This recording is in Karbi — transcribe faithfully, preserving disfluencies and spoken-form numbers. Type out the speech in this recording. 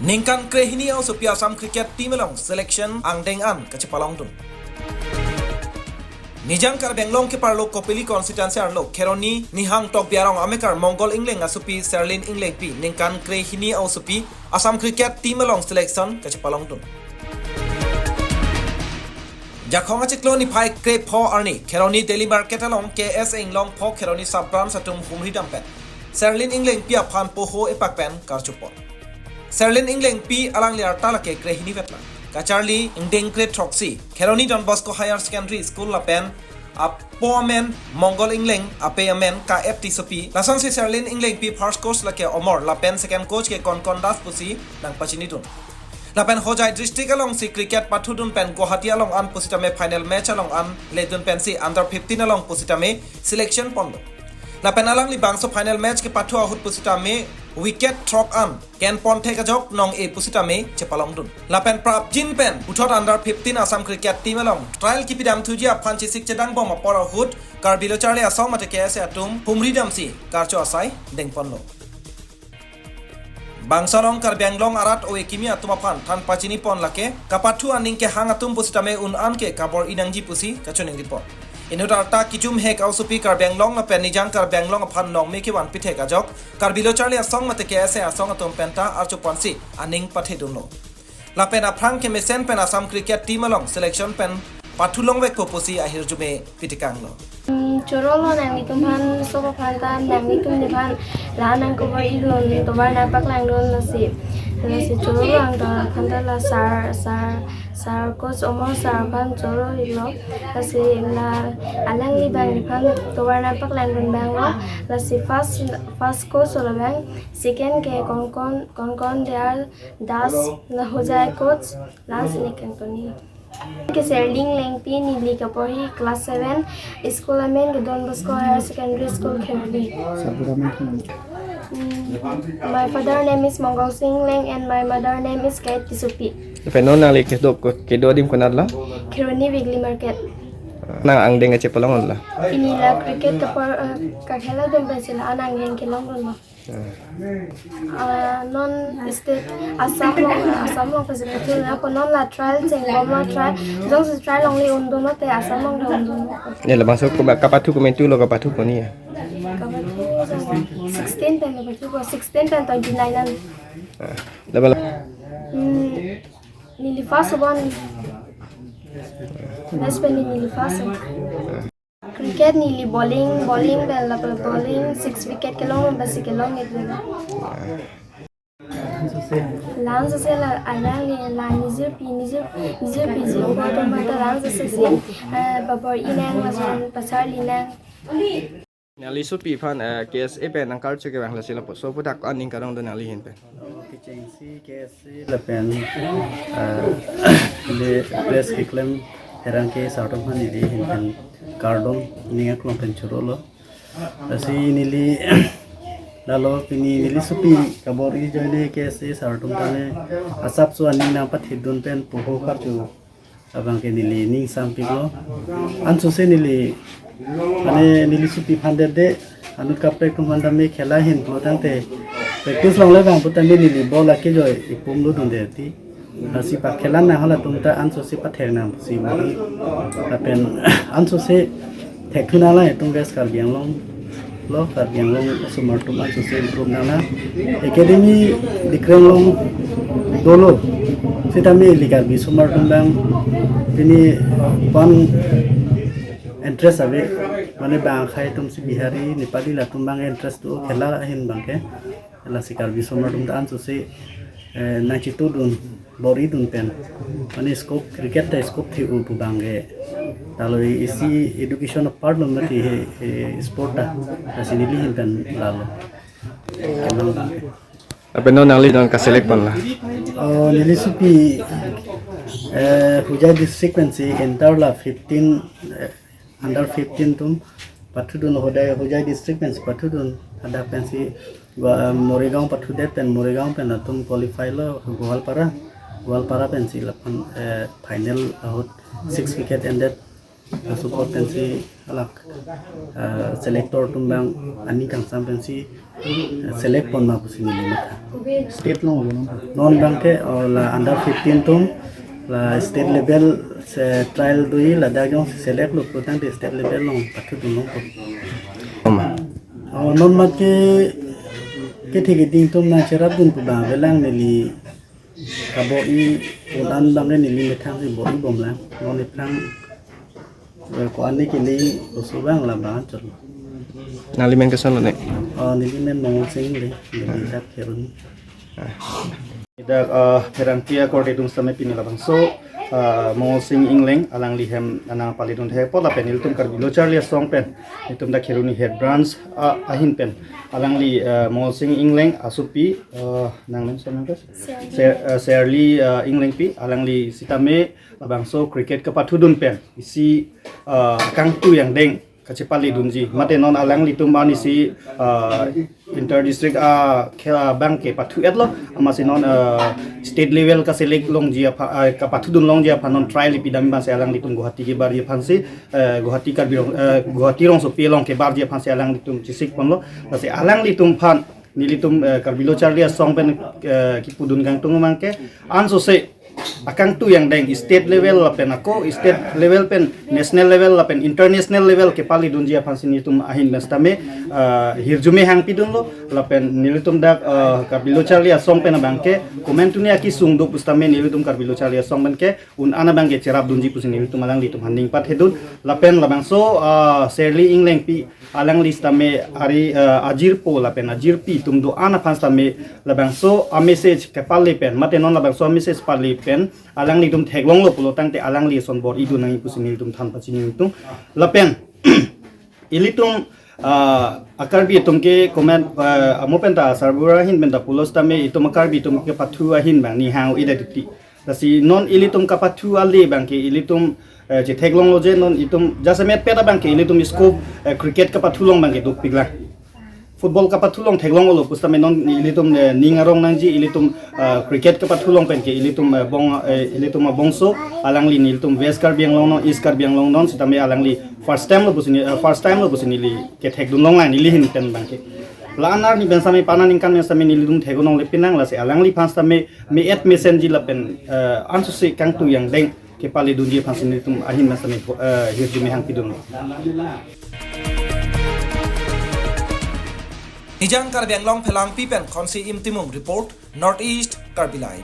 Ningkan krehini aosopi Assam cricket team along selection angdeng an kachepalongdun. Nijang Karbi Anglong keparlo Kopili constituency arlo Kheroni Nihang Tokbi arong amekar Mongol Engleng asopi Serlin Englengpi ningkan krehini aosopi Assam cricket team along selection kachepalongdun. Jakhong achiklo niphai krepho arni Kheroni Daily Market along K S A Inglongpho Kheroni sub branch atum humridam pen Serlin Englengpi aphan poho epak pen karchupon. Serlin Englengpi alangli arta lake krehini vetlang. Kacharli ingdeng kre throksi Kheroni Don Bosco Higher Secondary School lapen apo amen Mongol Engleng, ape amen Ka F Tissopi. Lasonsi Serlin Englengpi first coach lake Omor lapen second coach ke Konkon Das pusi nangpachinidun. Lapen Hojai district alongsi cricket pathudun pen Guwahati along an pusitame final match along an ledun pensi under fifteen along pusitame selection ponlo. Lapen alangli bangso final match kepathu ahut pusitame wicket throk an kenpon thek ajok nong-e pusitame chepalongdun. Lapen prapjin pen puthot under fifteen Assam cricket team along trial kipidamthuji aphan chesik chedangbom apor ahut Karbi Lo Charli Asong mate K S A atum humridamsi karcho asai dengponlo. Bangso along Karbi Anglong arat ove kimi atum aphan than pachinipon lake kapathu aning kehang atum pusitame un-an ke kabor-i nangji pusi kachoningripon. Inut arta kejum hek aosopi Karbi Anglong lapen Nijang Karbi Anglong aphan nongme kevan pithek ajok Karbi Lo Charli Asong mate K S A asong atum penta archoponsi aning pathedunlo. Lapen aphrang kemesen pen Assam cricket team along selection pen pathulongvekpo pusi ahirjume pitikanglo. Hmm, chorolo nanglitum aphan sob aphan ta nanglitum aphan la nangkobor-idun, tovar nangpaklangdun lasi. Lasi chorolo ang ta aphan ta la sir, sir, sir coach Omor sir aphan choro-ilo. Lasi la alangli abang aphan tovar nangpaklangdun abanglo. Lasi first, first coach lo abang, second ke Konkon, Konkon Dayal Das, la Hojai coach, last ni Konkoni. Ke Serlin Englengpi, neli kaporhi class seven, school amen ke Don Bosco Higher Secondary School Kheroni. Mm, my father name is Mongol Sing Engleng and my mother name is Kate Tissopi. Lapen non nangli kedo ko-, kedo adim konatlo? Kheroni Weekly Market. Nang angdeng kachepalongdunlo? Pini la cricket kapar, eh, kakhela dum pensi la an angdeng kelongdunlo. Ah, non state Assam along, Assam along pensi pathu nang, ko non la trial chengbomlo, trial. Jongsi trial along le undunlo te Assam along le undunlo. Ne labangso ko kapathu komentulo, kapathu koni ya? Kapathu sixteen pen kapathu ko, sixteen pen twenty-nine an. Ah, labang Hmm, neli first one. Best pen neli first. Cricket neli bowling, bowling pen lapen bowling six wicket kelong, basi kelong gitu. Laso si la alangli la nijirpi, nijir, nijirpi ji bottom mata laso si, eh, pabor-i nang, lapen pacharli nang. Nangli sopi aphan, eh, K S A pen nangkarcho ke bang lasi lapuson aputhak aning karongdun nangli ahin pen. Oh, kechengsi K S A lapen, eh, le press keklem pherangke sir atum aphan neli ahin pen kardom, ning aklong pen chorolo. Lasi neli lalo pini neli sopi kabor-i ajoine K S A sir atum tame asapso aning nangpathedun pen poho karcho abang ke neli ning sampiklo. Ansose neli, mane neli sopi aphan dede, anut kaprek atum aphan tame khela ahin pulo tangte practice longle abang pu tame neli ball akejoi ipumlo dunde ti. Lasi pakhela nang halatum ta ansose pathek nangsi mari. Lapen ansose thekthu nanglang itum West Karbi Anglong lo, Karbi Anglong osomar atum ansose improve nanglang. Academy dikreng along dolo. Sitame ili Karbi osomar atum abang pini pan interest ave, mane bang akhei atum si Bihari, Nepali latum abang interest do khela ahin abang ke. Lasi Karbi osomar atum ta ansose, eh, nangchitudun, bor-idun pen. Mane scope, cricket ta scope the-o pu abang ke. Lalo isi education apart lo mati he, he sport ta. Lasi neli ahin pen lalo. Lapen non nangli non ka-select ponlo? Oh, neli sopi, eh, Hojai district pensi enter la fifteen, eh, under fifteen atum pathudun, Hojai, Hojai district pensi pathudun, hadak pensi Gua-, Morigaon pathudet pen Morigaon pen latum qualify lo Goalpara, Goalpara pensi lapen, eh, final ahut six wicket endet. Support pensi alak, eh, selector atum abang aning kangsam pensi, eh, select pon ma pusi neli matha. State along lo non? Non abangke, oh, la under fifteen atum, la state level si trial do-i, ladak jongsi select lo pulotangte state level along pathudun longpo. Oma. Oh, non mat ke, kethek keding atum nangcherapdun pu abang avelang, neli kabor-i un-an abangke neli methang si bor-i bomlang. Non aphrang, eh, ko-an ne kele oso abang labang chot. Nangli men koson lo ne? Oh, neli men Mongol Sing Engleng, neli dak Kheroni. Dak, eh, pherangke akorte atum sitame pini labangso, eh, Mongol Sing Engleng alangli hem nangpaledun thekpo lapen ilitum Karbi Lo Charli Asong pen, ilitum dak Kheroni head branch, ah, ahin pen alangli, eh, Mongol Sing Engleng asopi, eh, nangmen koson nang? Serli. Ser-, eh, Serli, eh, Englengpi, alangli sitame labangso cricket kapathudun pen isi, eh, kangtui angdeng kachepaledunji. Mate non alanglitum anisi, eh, inter district, ah, khela abangke pathu-etlo, amatsi non, eh, state level kaselect longji aphan, eh, kapathudun longji aphan non trial pidam abangsi alanglitum Guwahati kebarji aphansi, eh, Guwahati Karbi Rong-, eh, Guwahati rongsopi along kebarji aphansi alanglitum chesik ponlo. Lasi alanglitum aphan nelitum, eh, Karbi Lo Charli Asong pen, eh, kipudun kangtung abangke ansose akangtui angdeng state level lapen ako state level pen national level lapen international level kepaledunji aphansi nelitum ahin pen sitame, eh, hirjume hangpidunlo lapen nelitum dak, eh, Karbi Lo Charli Asong pen abangke komantu ne akesung do pusitame nelitum Karbi Lo Charli Asong penke un-an abangke cherapdunji pusi nelitum alanglitum aphan ning pathedun lapen labangso, eh, Serli Englengpi alangli sitame ari, eh, ajirpo lapen ajirpi atum do-an aphan sitame labangso a-message kepale pen, mate non labangso a-message pale pen alanglitum theklonglo pulotangte alangli ason bor-idun nangji pusi nelitum than pachini nelitum. Lapen ilitum, ah, a-Karbi atum ke comment, ah, amo penta sarbura ahin penta pulo sitame itum a-Karbi atum kepathu ahin abang ning hang-o-edet titi. Lasi non ilitum kapathu ale abangke ilitum, eh, chetheklonglo je non itum jasemet pet abangke ilitum scope, eh, cricket kapathu along abangke dopiklang. Football kapathu along theklonglo pusitame non ilitum, eh, ning arong nangji ilitum, eh, cricket kapathu along penke ilitum, eh, bong, eh, ilitum abongso alangli nelitum West Karbi Anglong non, East Karbi Anglong non sitame alangli first time lo pusi ne, eh, first time lo pusi neli kethekdun longlang neli ahin pen abangke. La-an arni pen sitame pana ningkan pen sitame nelitum theklongle pinang lasi alangliphan sitame me-et mesenji lapen, eh, ansose kangtui angdeng kepaledunji aphansi nelitum ahin pen sitame, eh, hirjume hangpidun. Nijang Karbi Anglong Phelangpi pen Khonsi Imtimung report, North East Karbi Live.